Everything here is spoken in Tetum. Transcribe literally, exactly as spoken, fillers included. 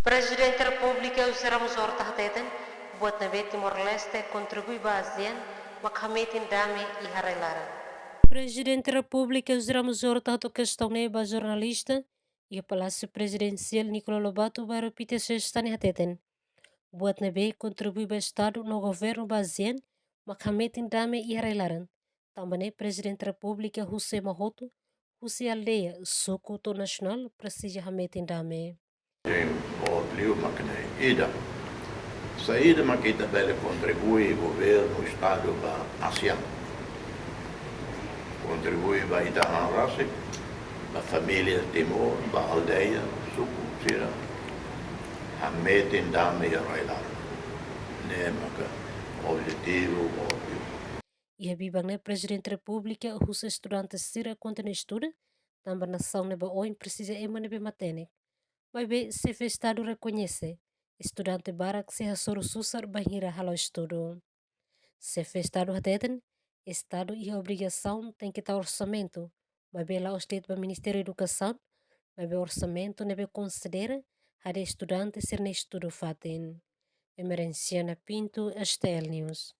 Prezidente Repúblika José Ramos Horta hateten, buat ne'ebé Timor-Leste kontribui ba ASEAN mak hametin dame iha rai-laran. Prezidente Repúblika José Ramos Horta hato'o kestaun ne'e ba jornalista iha Palásiu Prezidensiál Nicolau Lobato, bairru Pite, sesta ne'e hateten, buat ne'ebé kontribui ba Estadu no governu ba ASEAN mak hametin dame iha rai-laran. Tanba ne'e Prezidente Repúblika husu ema hotu, husi aldeia, suku to'o nasionál, presiza hametin dame. Sin, boot liu mak ne'e. Ida, saida mak ita bele kontribui governu, Estadu ba ASEAN? Kontribui ba ita-nia an rasik, ba família Timor, ba aldeia, suku sira, hametin dame iha rai-laran. Ne'e maka objetivu, boot liu. Iha biban ne'e Prezidente Repúblika husu estudante sira kontinua estuda, tanba nasaun ne'e ba oin presiza ema ne'ebé matenek. Maibé Xefe Estadu rekoñese, estudante barak sei hasoru susar bainhira hala'o estudu. Xefe Estadu hateten, Estadu iha obrigasaun tenke tau orsamentu, maibé la'ós de'it ba Ministériu Edukasaun, maibé orsamentu ne'ebé konsidera hadi'a estudante sira-nia estudu fatin. Emerenciana Pinto, STL News.